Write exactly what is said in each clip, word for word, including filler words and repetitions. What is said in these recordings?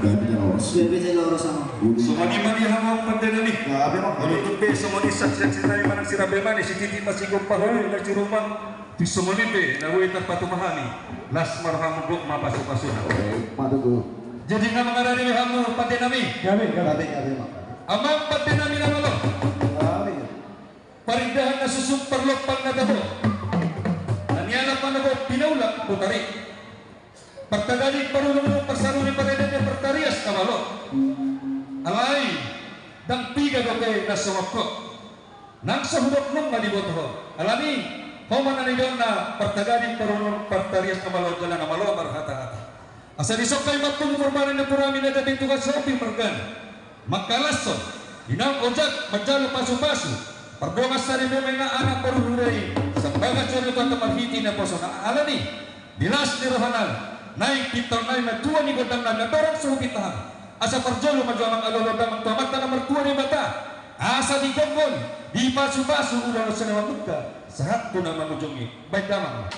Gabe na loros. Gabe na loros, Amang. Songon i ma di hamu amang pande nami. Gabe, Amang. Molo tung pe songon i saksisaksi nami manang sirabemani, sititi ma sigompa, holi na sirumang. Tung songon i pe na boi tarpatupa hami, las ma rohamu, gok ma pasupasuna. Eh, patupa. Jadi nga mangarani hamu pande nami. Gabe, gabe. Gabe, gabe, Amang. Amang pande nami na malo. Gabe. Parindahan na susung, parlompang na tabo, na nialap manogot pinaulak botari. Partagading parunun, parsaruni parende, partarias na malo. Alai ndang piga dope na songon ho. Nang so hudok nunga diboto ho. Alani ho ma na nidokna, partagading parunun, partarias na malo, jala na malo marhatahata. Asa disongkai ma tubu parmahan ni napuran i, na jadi tugas hopi margana. Mangkalashon, inang ojak manjalo pasupasu, pardongan saripe ma inna anak parhundul i, sambagas jolo Tuhanta marhite naposo na alani, di las ni roha nami, naeng pintor nami ma tua ni gondang nami, andorang so hupinta hami. Asa parjolo ma jo amang, alualuhon damang tu Amanta na martua Debata, asa digomgom, dipasupasu ulaon sian amanta sahat tu na mangujungi. Baen damang.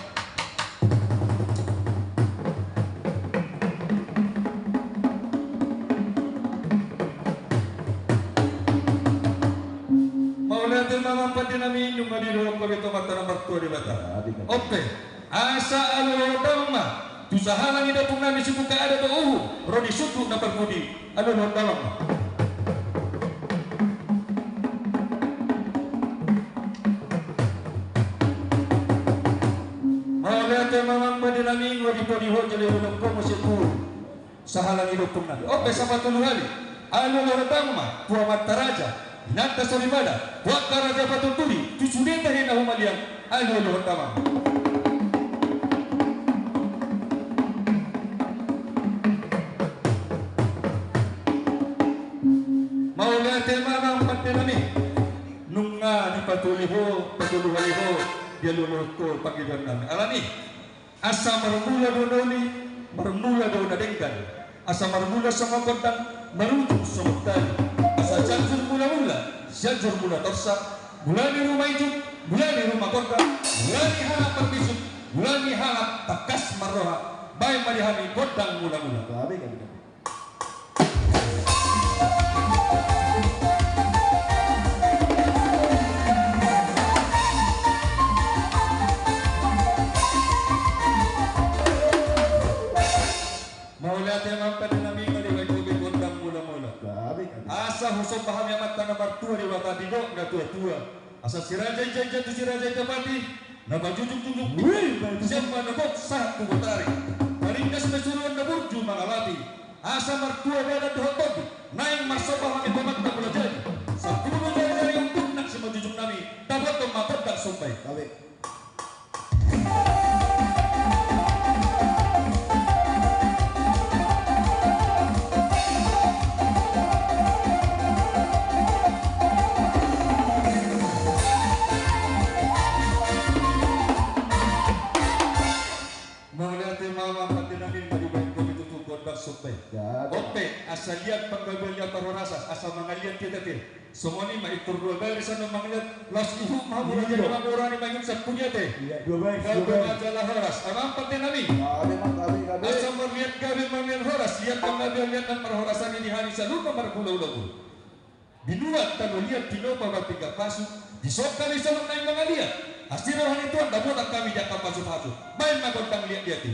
Mauliate ma amang pande nami, nunga didohot hamu tu Amanta na martua Debata. Onpe, asa alualuhon damang ma tu sahala ni ompung nami, sibuka adat dohot uhum, ro di sundut na parpudi. Alualuhon damang ma. Mauliate ma amang pande nami, nunga dipudi ho jala didohot hamu muse tu sahala ni ompung nami. Onpe sapatolu hali. Alualuhon damang ma tu amanta raja, inanta soripada, tu angka raja patunturi, tu sude tahi na humaliang. Alualuhon damang. Mauliate ma amang pande nami, nunga dipatuli ho, patolu hali ho, dialualuhon ho pangidoan nami. Alani, asa marmula do na uli, marmula do na denggan. Asa marmula songon gondang, marujung songon tali. Asa Cianjur mulamula, Cianjur mula torsa, mula ni ruma ijuk, mula ni ruma gondang, mula ni halak parbisuk, mula ni halak tangkas marroha. Baen ma di hami gondang mulamula. Gabe, gabe, gabe. Mauliate ma amang pande nami, nunga dibaen hamu gondang mulamula. Gabe, gabe. Asa husomba hami Amanta na martua Debata, didok natuatua, asa si Raja Injai Injai tu si Raja Inda Pati, na manjujungjungjung tingki, sian manogot sahat tu botari, parindas ma suruon na burju mangalapi. Asa martua dalan dohot tondi, naeng marsomba hami tu Amanta Mulajadi. Sampulu jari-jari unduk nang simanjujung nami, taboto ma gondang somba i. Gabe. Mauliate ma amang pande nami, nunga dibaen hamu tutu gondang somba i. Gabe. Onpe, asa liat panggabean, liat parhorasan, asa mangaliat hita pe. Songon i ma, intor dua baris annon mangaliat, laos ihut ma hamu raja ni mamora ni mangihut sampulu i ate. Iya, dua baris, dua baris. Gabe ma jala horas amang pande nami. Gabe ma, gabe, gabe. Asa marliat gabe, marliat horas, liat panggabean, liat na parhorasan i di hami saluhutna marhulahula. Binuat tano liat, tinopa marpinggan pasu, disongkap ni solot naeng mangaliat. Asi roha ni Tuhan, dapotan hami di angka pasupasu. Baen ma gondang liatliat i.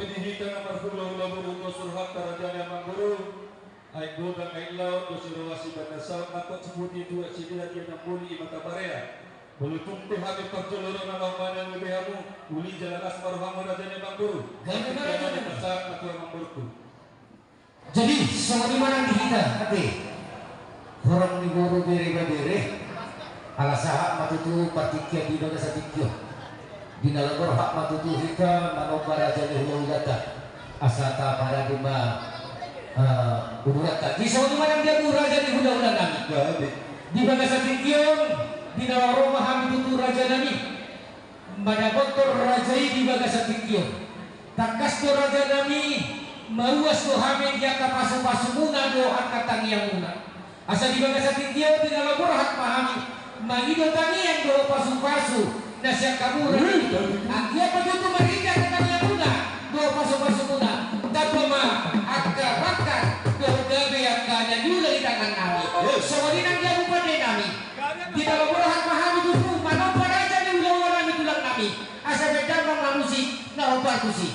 Di hita na marhulahula boru, dos rohanta raja ni amangboru. Aek godang aek laut, dos ni roha sibanna saut, nangkok siputi tuak sidea, dia na muli i ma taparea. Molo tung pe hami parjolo ro na laho manang be hamu, uli jala las ma rohamu raja ni amangboru. Gabe ma raja ni amangboru. Sahat ma tu amangboruku. Jadi songon i ma nang di hita ate. Horong ni boru bere ibebere. Ala sahat ma tutu partingkian di bagasan tingki on. Di na laho borhat ma tutu hita manomba raja ni hulahulanta. Asa taparade ma, eh, uduranta. Jadi songon i ma nang di hamu raja ni hulahula nami. Gabe. Di bagasan tingki on, di na laho ro ma hami tutu raja nami. Madapothon raja i di bagasan tingki on. Tangkas do raja nami, mauas do hami di angka pasupasumuna dohot angka tangiangmuna. Asa di bagasan tingki on di na laho borhat ma hami mangido tangiang dohot pasupasu na sian hamu raja i. Anggiat ma tutu marhite angka tangiangmuna dohot pasupasumuna, tamba ma angka bangkat dohot gabe angka na niula di tangan nami. Songon i nang di hamu pande nami. Di na laho borhat ma hami tutu manomba raja ni hulahula nami tulang nami. Asa bahen damang ma musik na hombar tusi.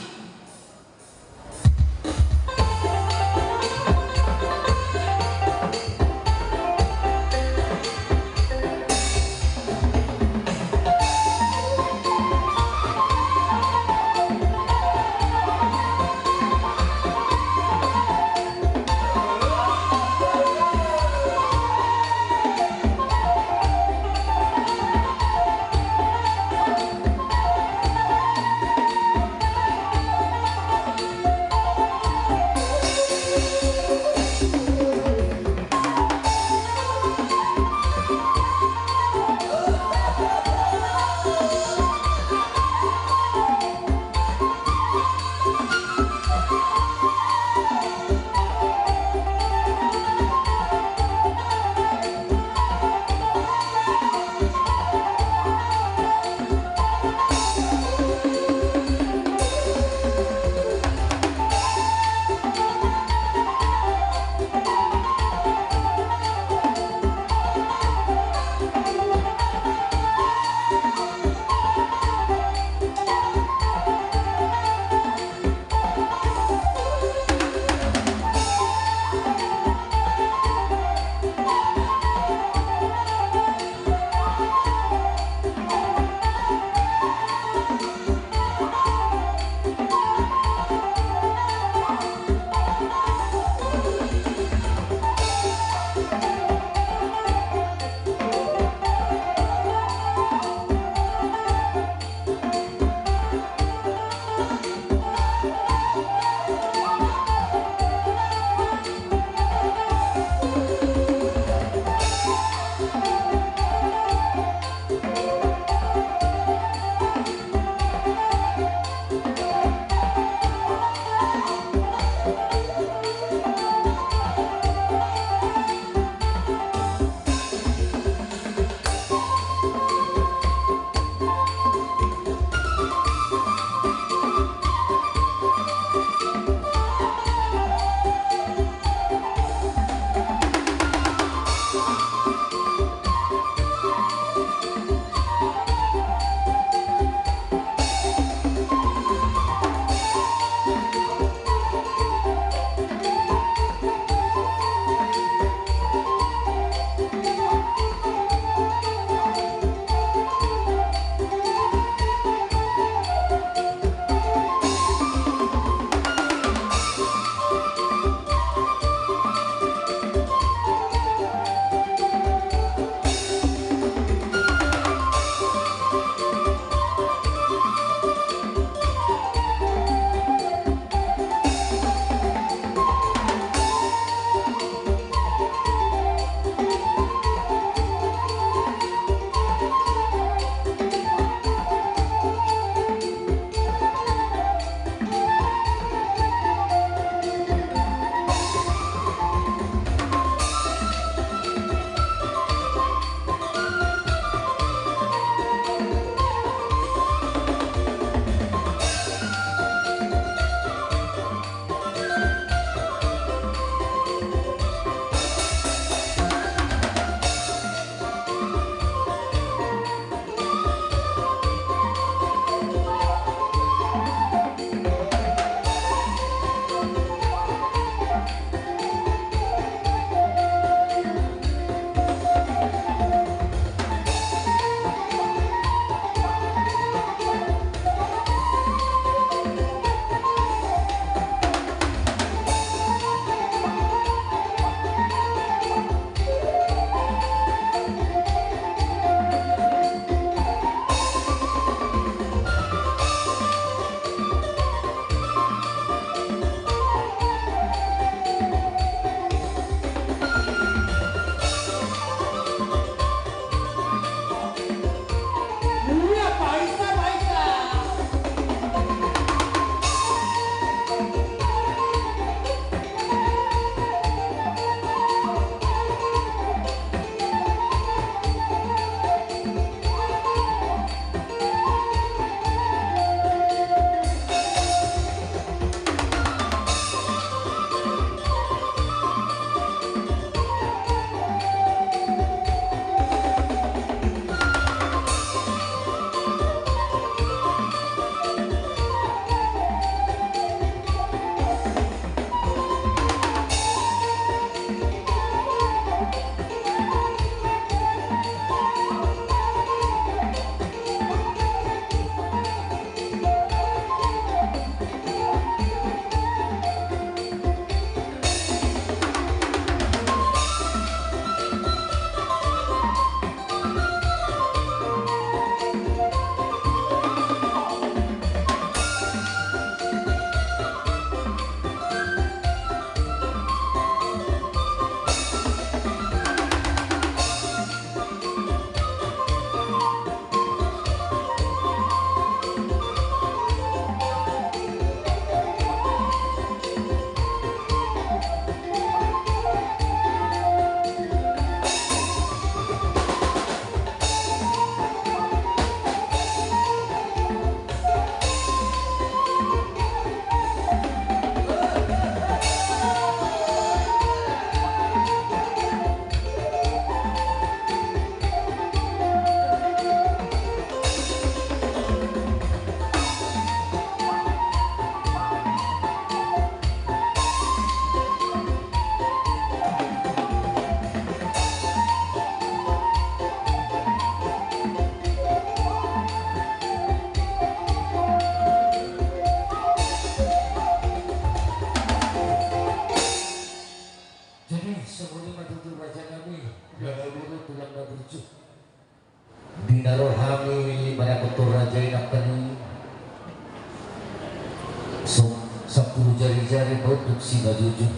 Sampulu jari-jari ma unduk simanjujung.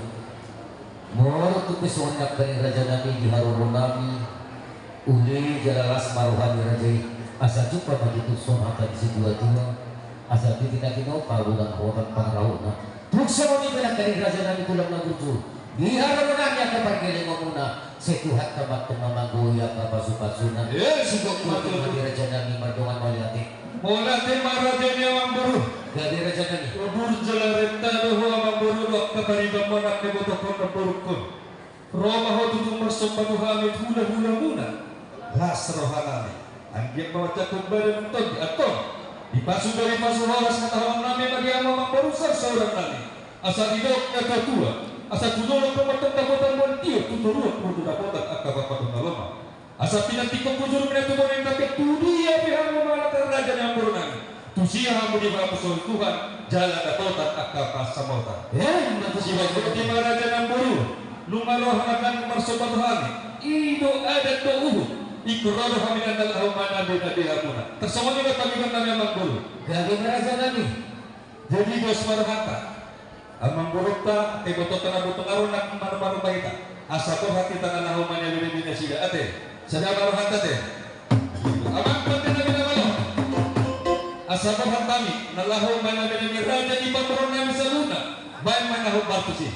Molo tung pe songon i nangkaning raja nami di haroro nami, uli jala las ma roha ni raja i. Asa jumpa ma tutu songon hata ni situa-tua, asa tingki na tinopa godang holan pangarahutna. Tung songon i pe nangkaning raja nami tulang na burju, di haroro nami angka pargellengonmuna, sai Tuhanta ma tong na manggohi angka pasu-pasuna. Eh, sigok ma tutu. Raja nami, mardongan mauliate. Mauliate ma raja ni amangboru. Gabe raja nami. Udur jala renta do ho amangboru dohot angka paribanmuna na ibotohon namborungkon. Ro ma ho tutu marsomba tu hami tu hula-hulamuna. Las roha nami. Anggiat ma mansai hombar nang tondi, antong. Dipasu-pasu horas ma tahaon nami ma di hamu amangboru saur-sauran nami. Asa didok na tua-tua, asa tu dolok pe ma tong dapotan bontean, tu toruan pe ma tong dapotan angka parpatongalan. Asa pinantikhon bujur ma i tu bontean, tapi tu dia pe hamu mangalangka raja ni amangboru nami, tusi hamu dipasahat Tuhan jala dapotan angka pansamotan. Eh, ima tutu. Songon i ma raja ni amangboru, nunga ro hami nangkin marsomba tu hami, i do adat dohot uhum. Ingkon ro do hami nangkin laho manabe-nabe hamuna. Tarsongon i ma pangidon nami amangboru. Gabe ma raja nami. Jadi dos ma rohanta. Amangborunta, angka ibotonta na boi tung ro nangkin manomba-nomba hita. Asa borhat hita na laho manabe-nabe nasida ate. Sada ma rohanta ate. Amang pande nami na malo. Asa borhat hami na laho manabe-nabe raja ni pamoruon nami saluhutna. Baen ma na hombar tusi.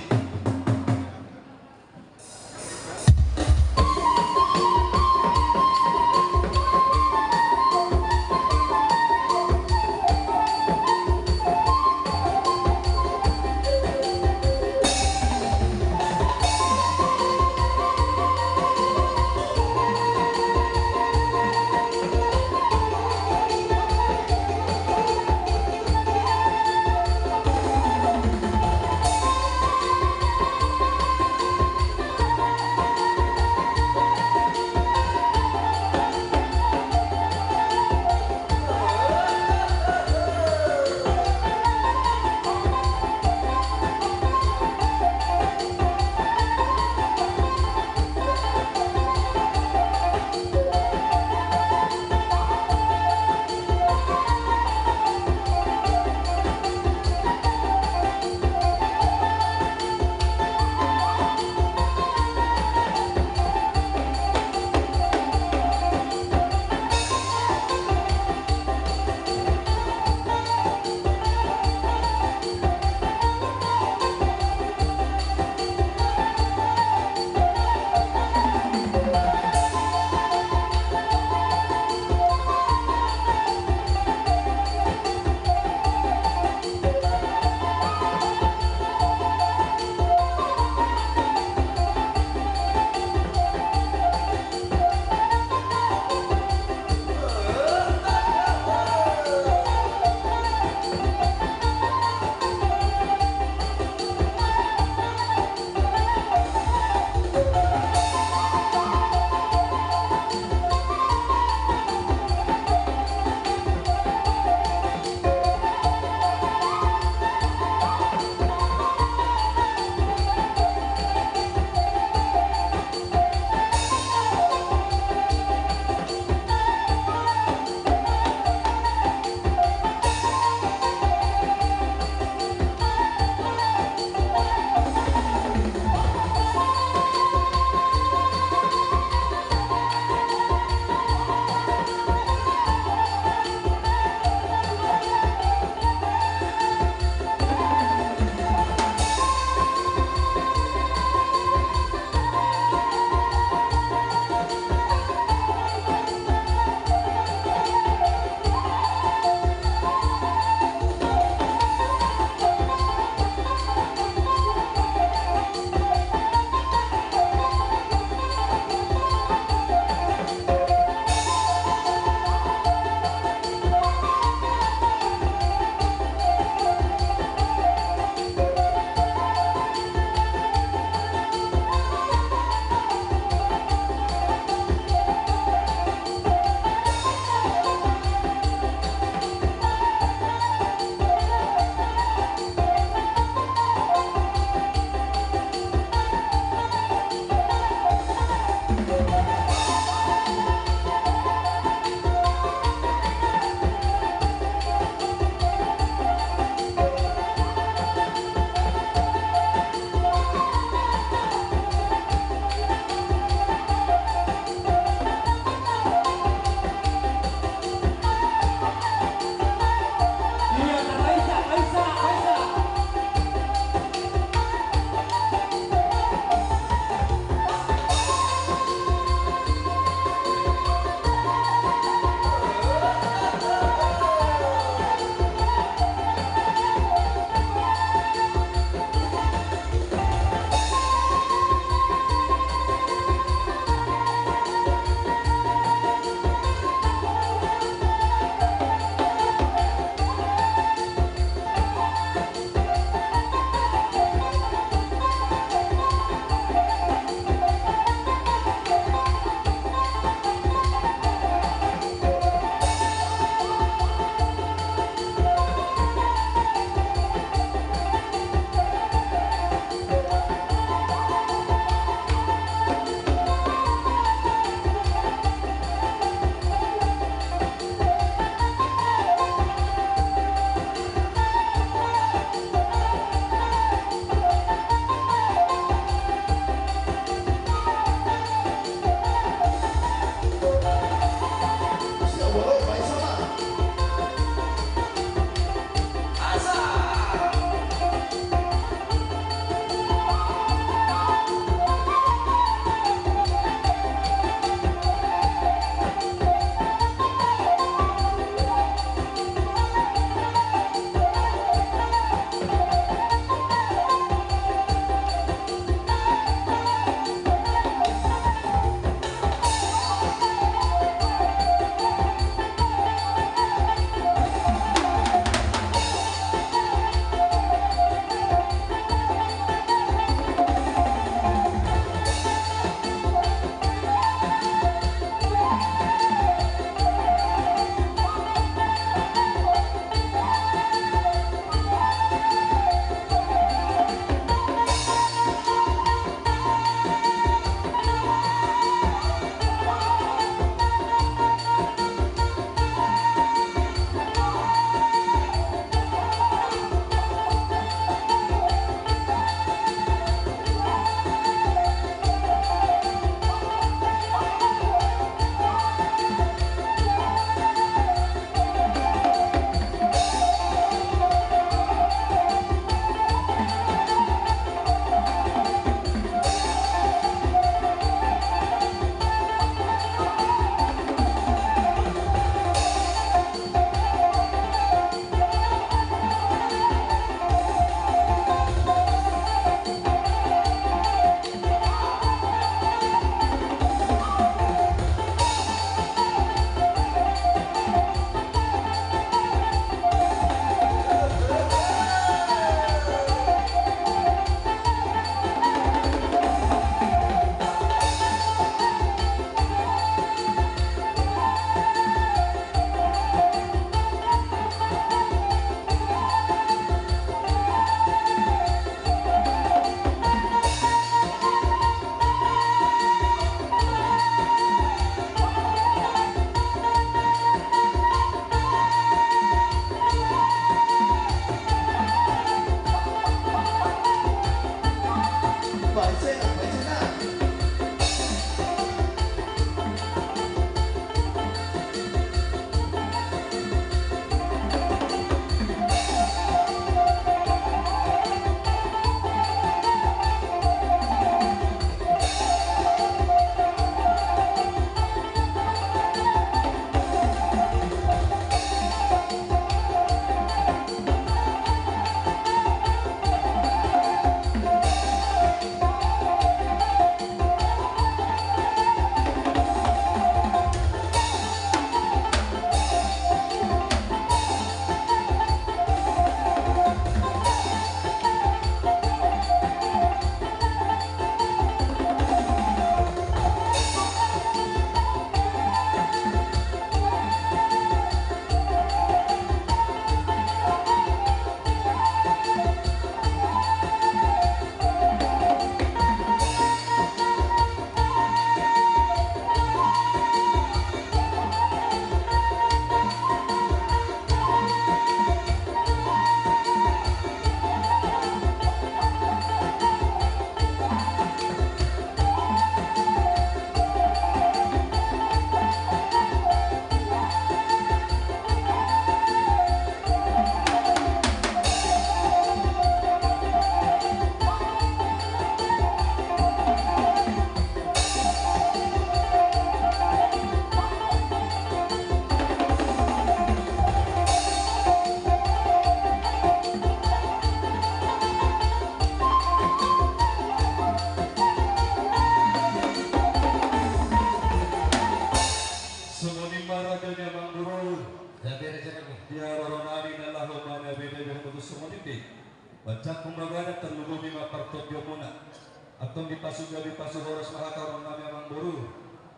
Bacaku ma gabe tarlumobi ma partondionmuna. Antong dipasu gabe pasu horas ma haha horong nami amangboru.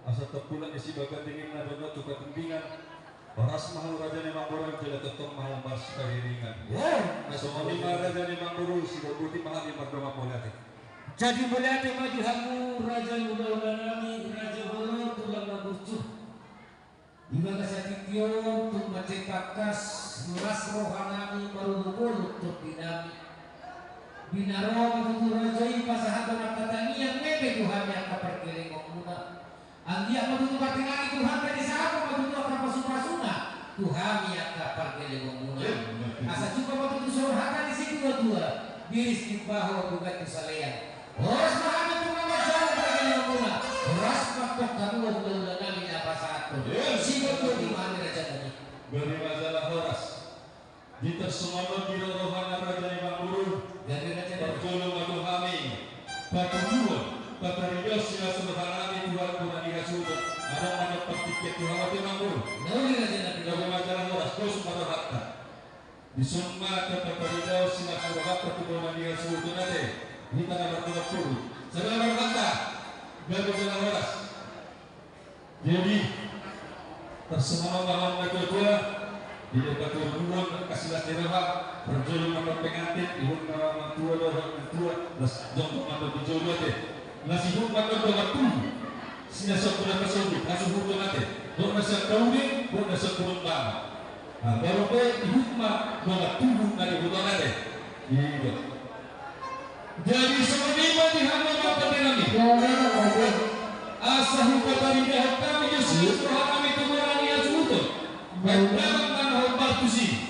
Asa tongtong ni sibaga denggan na dohot tu patinggingan. Horas ma hamu raja ni amangboru jala tongtong ma hamu marsipairingan. Songon i ma raja ni amangboru, sibotima hami mardongan mauliate. Jadi mauliate ma di hamu raja ni hulahula nami, raja bolon tulang na burju. Di bagasan tingki on tung mansai tangkas las roha nami marolopolop tondi nami. Di na ro ma tutu raja i pasahathon angka tangiang nang pe tu hami angka pargellengonmuna. Anggiat ma tutu martinangi Tuhanta disahat ma tutu angka pasupasuna tu hami angka pargellengonmuna. Asa jumpa ma tutu songon hata ni situatua: Biris imbaho, bukan tu salean. Horas ma hami tu mama jala pargellengonmuna. Horas ma tu hamu hulahula nami na pasahathon. Sibotima hami raja nami. Bari ma jala horas. Di tarsongon on di roroan na raja ni amangboru. Parjolo ma tu hami patuduhon, pataridaon silas roha nami tu angka na di hasuhuton. Adong ma na partingkian tu hamu ate amangboru? Bari ma jala horas, dos ma rohanta. Dison ma tapataridaon silas rohanta tu angka na di hasuhuton ate. Hita na mardongan tubu. Sada ma rohanta. Bari ma jala horas. Jadi tarsongon on ma hamu na tuatua, di na patuduhon angka silas ni roha. Parjolo ma tu pengantin, ihut ma tu na tua dohot na tua, las jongkok ma tu jolo ate. Las ihut ma tu dongan tubu. Silas ni angka na pasogit, hasuhuton ate. Dohot na sian Kaudi, dohot na sian Purba. Baru pe ihut ma dongan tubu na di huta ate. Jadi songon i ma di hamu amang pande nami. Asa hupataridahon hami jo silas roha nami tu angka na di hasuhuton. Baen damang ma na hombar tusi.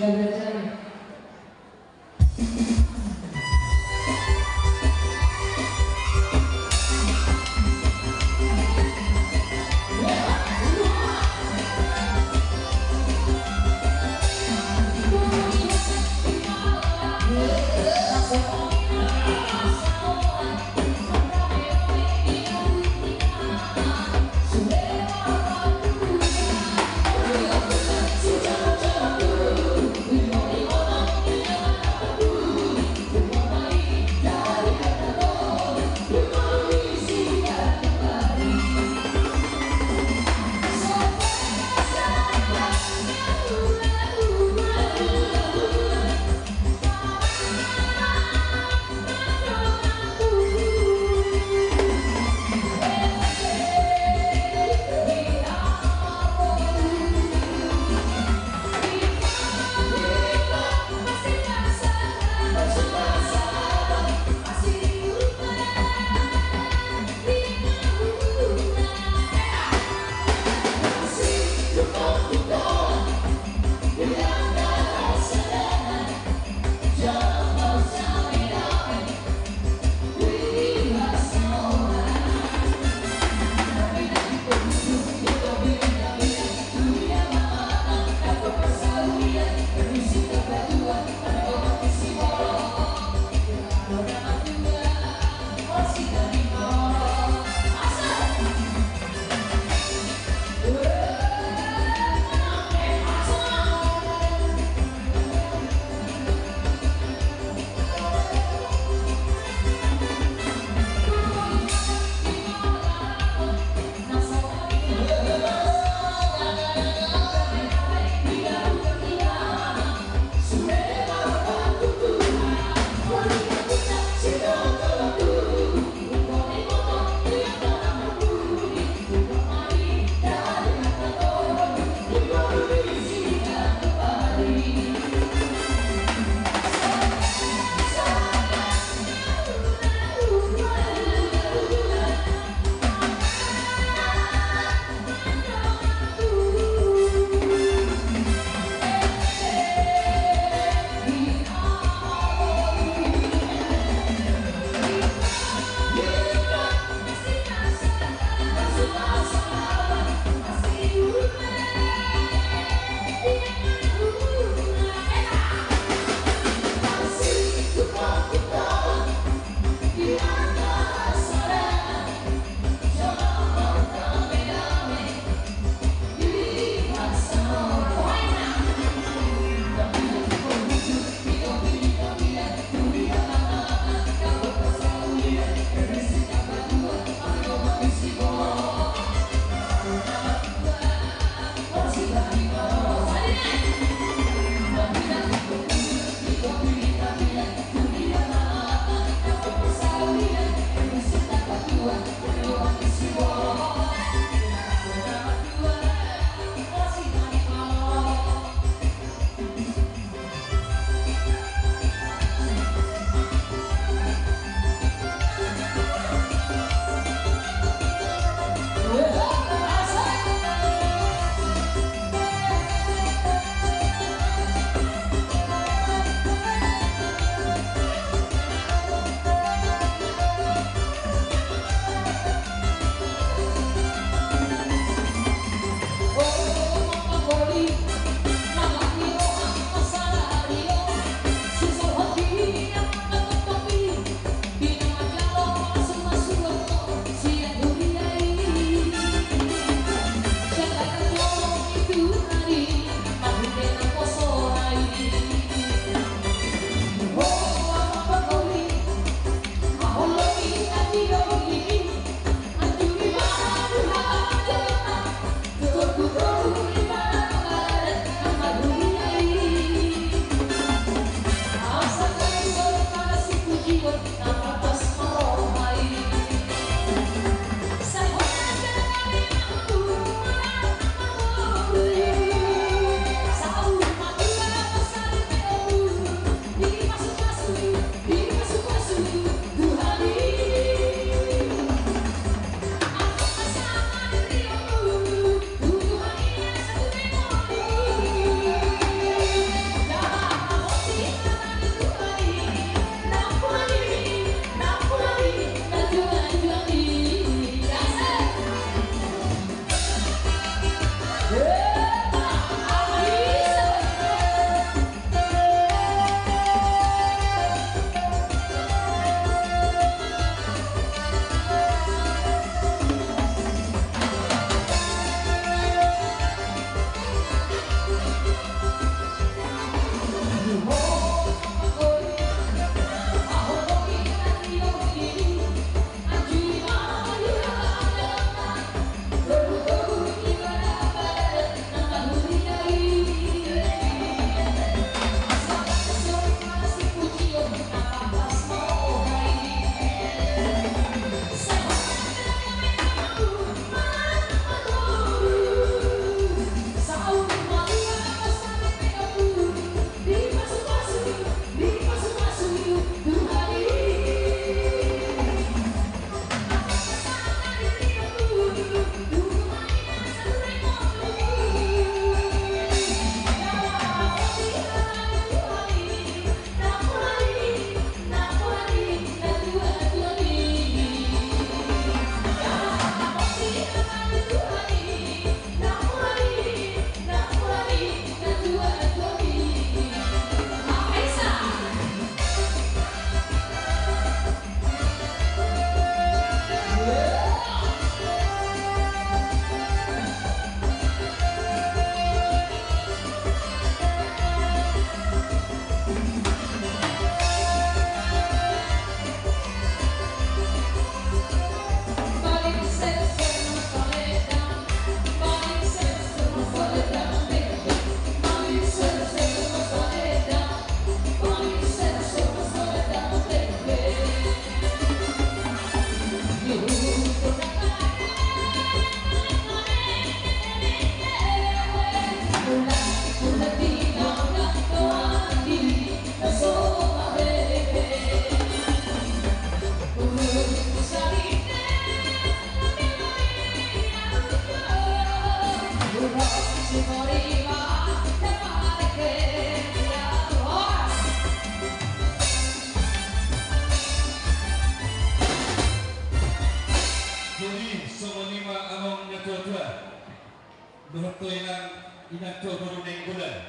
Inang tu hamu na naeng golang,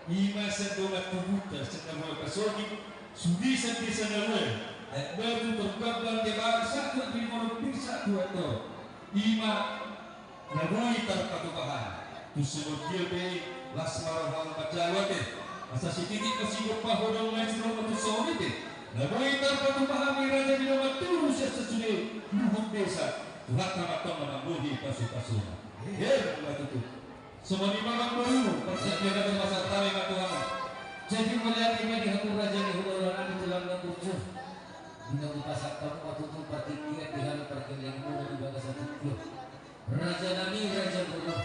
i ma sian dongan tubunta sian na ro pasogit, sude sian desa na ro, ai batu terkambang dia bangsa tu timur bisa tu ator. I ma na boi tarpatupa hami. Tu songon dia pe las ma roham manjalo ate. Asa sititi pasigompa ho do nunga sidung ma tu songon i pe na boi tarpatupa hami raja ni dongan tubu sian sasude luhut desa. Tuhanta ma antong na mambohi pasupasuna. Her ma tutu. Songon i ma amangboru, parsaoran na tubu, pasahat hami ma tu hamu. Jadi mauliate ma di hamu raja ni hulahula nami, tulang na burju. Di na hupasahat hamu ma tutu partingkian di hami pargellengan muna di bagasan tingki on. Raja nami, raja boru.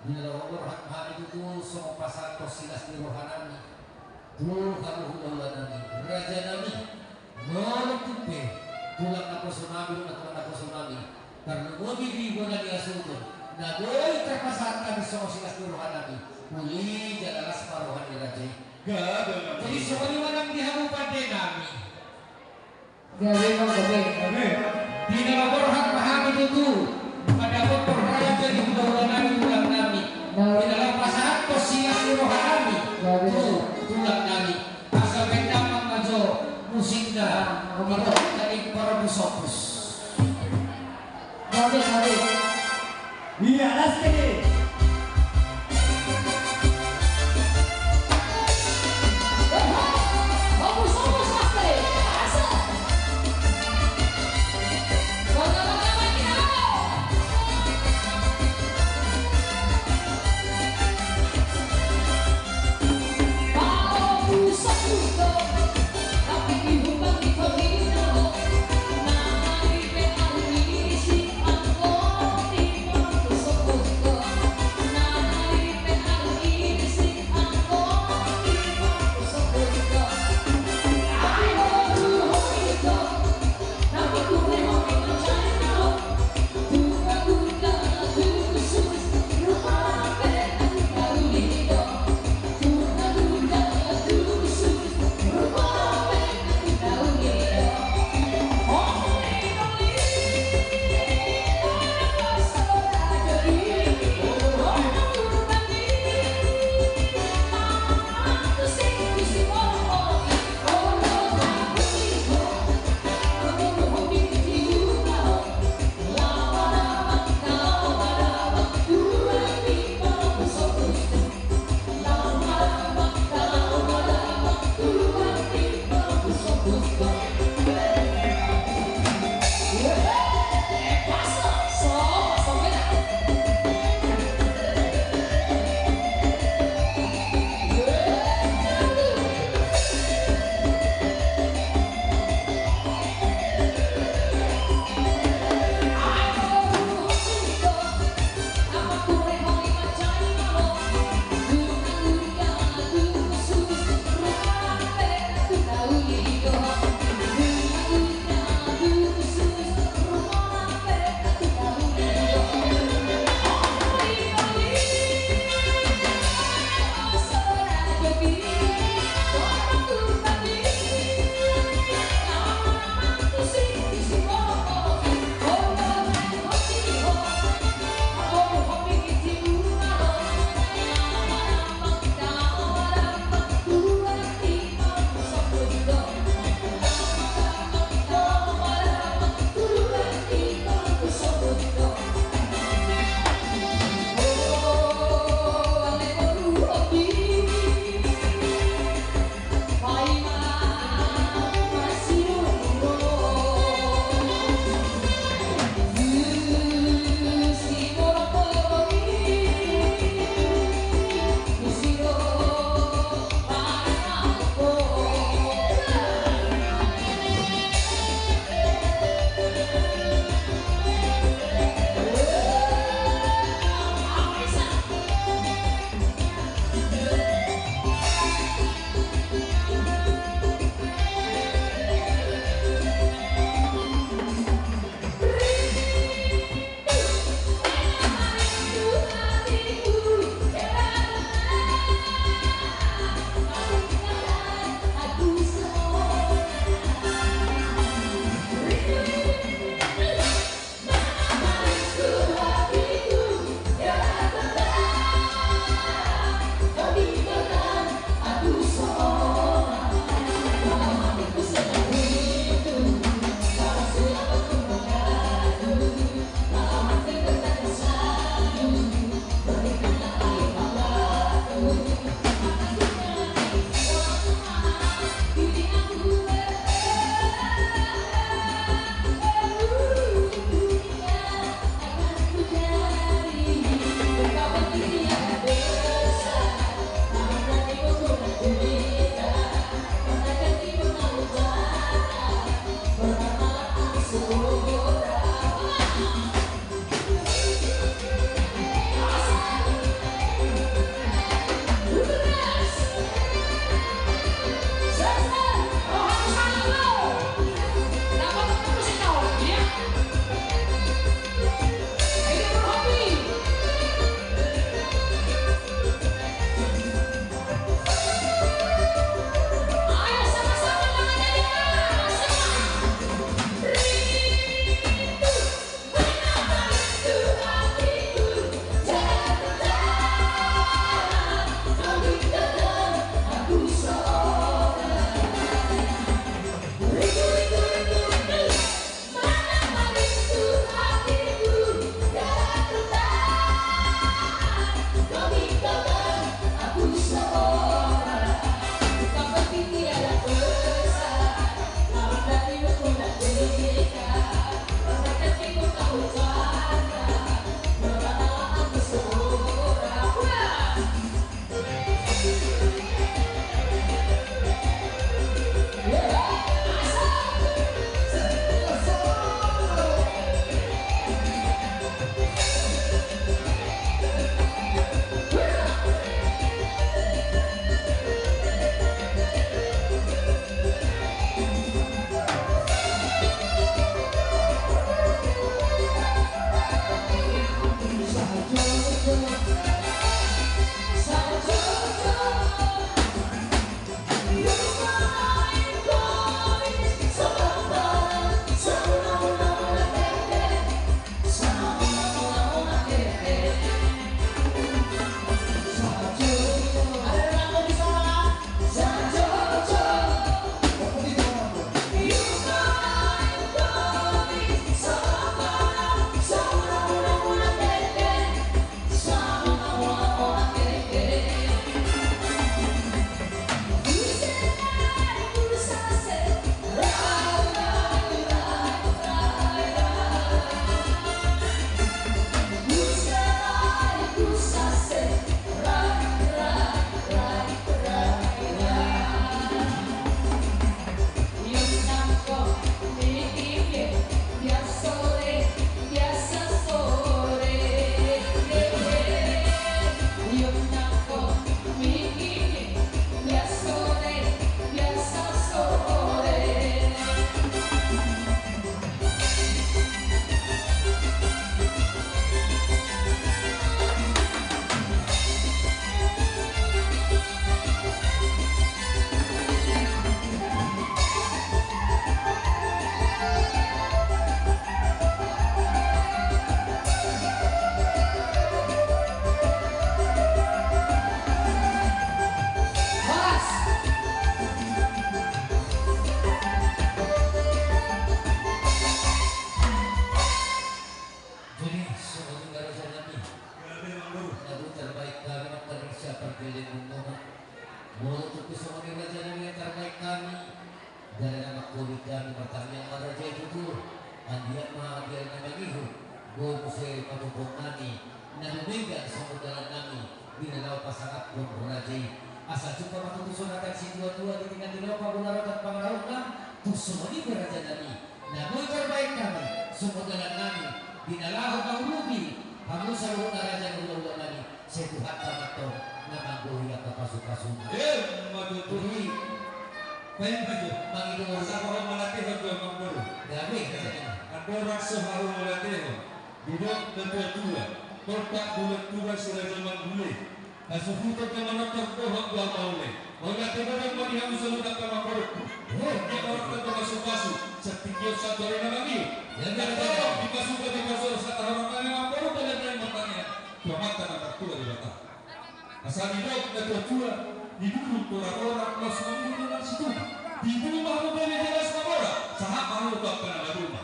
Di na laho borhat ma hami tutu songon pasahathon silas ni roha nami tu hamu hulahula nami, raja nami. Molo tung pe tulang naposo nami, tulang naposo nami tarlumobi di bona ni asuhon, na boi tarpasahat hami songon silas ni roha nami, uli jala las ma roha ni raja i. Gabe ma. Jadi songon i ma nang di hamu pande nami. Gabe ma, gabe. Gabe. Di na laho borhat ma hami tutu mandapothon raja ni hulahula nami, tulang nami. Gabe. Di na laho pasahathon silas ni roha nami. Gabe. Tu tulang nami. Asa baen damang ma jo musikna. Gabe. Di tadi para busompus. Gabe, gabe. Iya, las ke. Hami martangiang ma raja i tutu, anggiat ma anggiat na mangihut, boha muse patupaonnami, na dumenggan songon dalannami, di na laho pasangaphon raja i. Asa jumpa ma tutu songon hata ni situatua di tingki on, di na laho pangularotan pangarahutna, tung songon i pe rajanami, na boi tarbahen hami, songon dalannami, di na laho mangurupi, hamu saluhutna raja ni hulahulanami, sai Tuhanta ma antong na manggohi angka pasupasuna. Emma tutu. Jadi, baen ma jo. Mangido. Asa ho manatihon jo amangboru. Gabe. Andorang so haru manatihon, didok na tuatua, tolpak bulan tuba si raja manggule. Hasuhuton na manortor dohot dohot maule. Mauliate godang ma di hamu saluhut angka amangborungku. Oh. Dia orang na pasupasu, satingki on sahat tu ari na mangihut. Ya, ya, ya. Dipasupasu, dipasupasu, sahat tu ari na mangihut, amangboru, baen ma jo martangiang tu Amanta na martua Debata. Asa didok na tuatua, di duru toratora, laos mangihut dongan situtu. Di duru ma hamu bere, jalas ma mora, sahat ma hamu tu angka na maduma.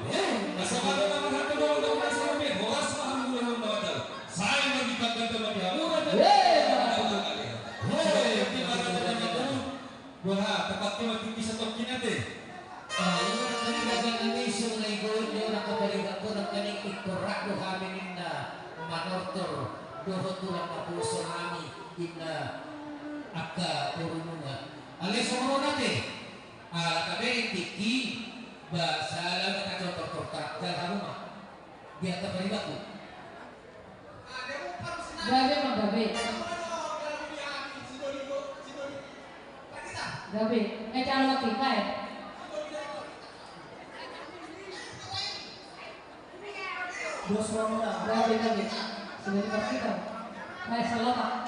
Asa mada na marhata dongan, dongan na sarupian, horas ma hamu, dongan na maduma. Sai marhitehite ma di hamu raja. Di ma raja na maduma. Boha, tempat ke mati bisa tokkin ate. Ah, ia kan raja nami, songon na i do, ia orang kapaliga, orang kaning ingkon rap do hami ninna manortor dohot tulang naposo nami, ninna angka boru nunga. Alai songon on ate, ala tabereng tingki, ba sala na tajotor torta, jala hamu ma. Dia kapaligaku. Gabe ma gabe. Gabe. Eh, calon laki, bae. Bos Ronda. Gabe, gabe. Sudah dipastikan. Bae, selamat.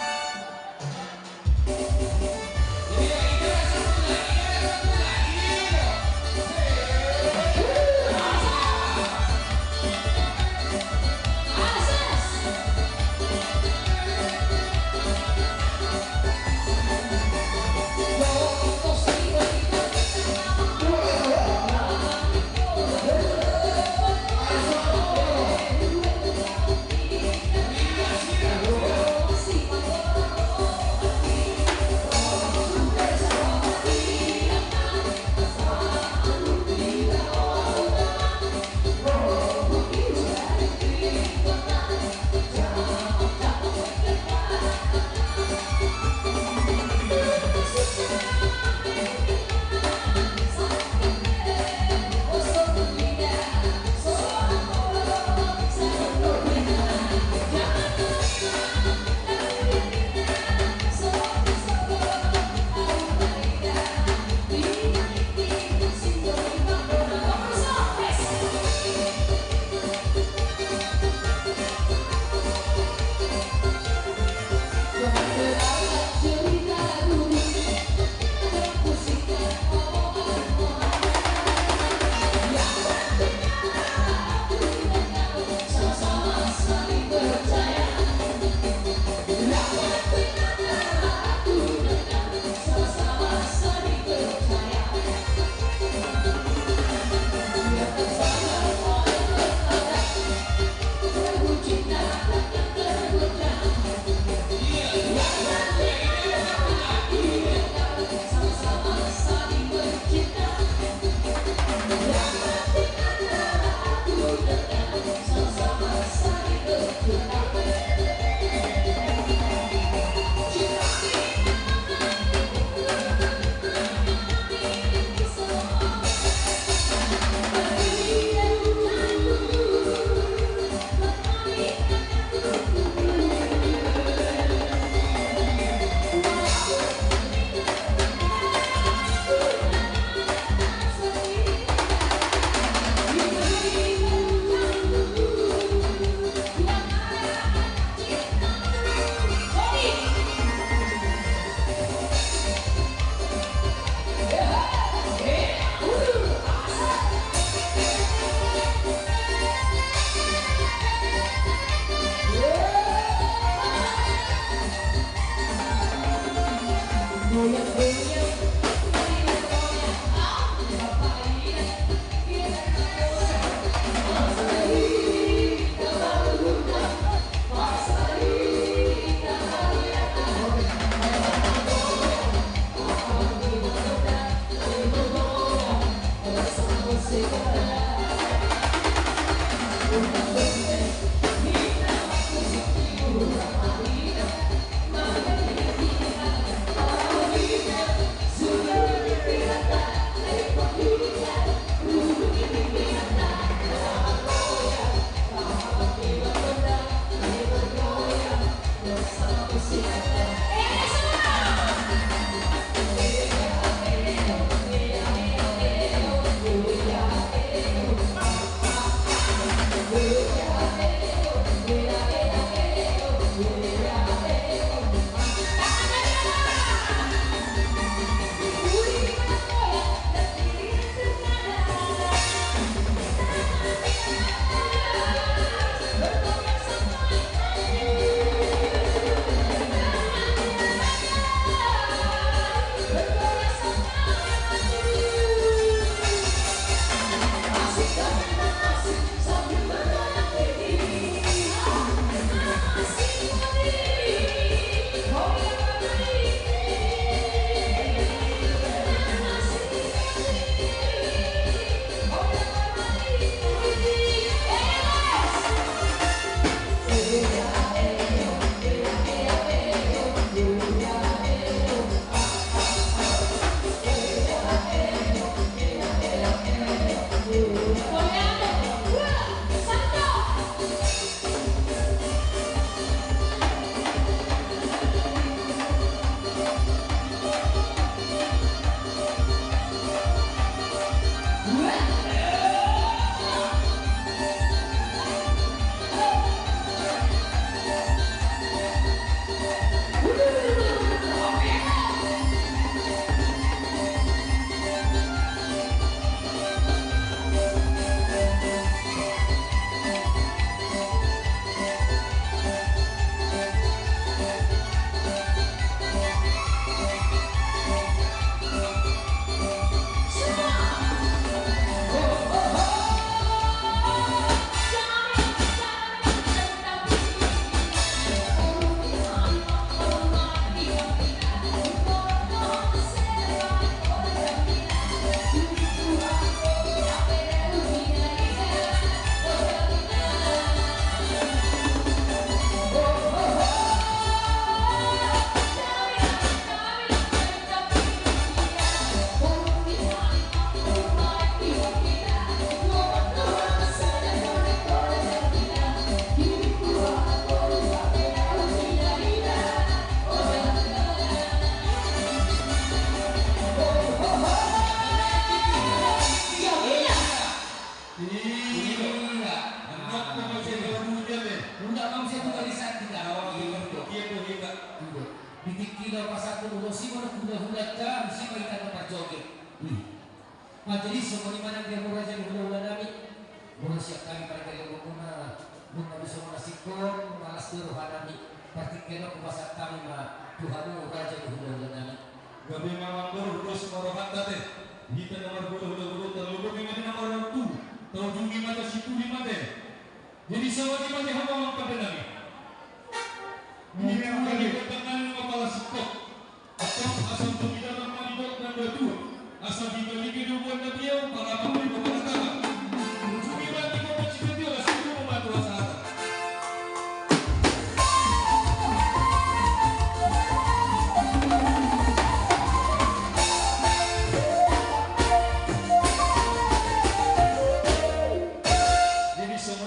Iya. Iya. Di tingki na pasahat ulos i ma na hulahulanta, disi ma hita na parjoget. Majelis, songon i ma nang di hamu raja ni hulahula nami. Molo sian hami parjolo muna, nunga bisa muna singkop, malas do roha nami. Partingkian on hupasahat hami ma tu hamu raja ni hulahula nami. Gabe ma amang boru, dos ma rohanta ate. Hita na marhulahula boru, tarlumobi ma di na marortu, taujungi ma, tasipuli ma ate. Jadi songon i ma di hamu amang pande nami. Iya, iya. Di tangan ma pala singkop. Antong asa tu hita na manidok na dua tua. Asa hita lingke di ubuan na biau, pala amang boru.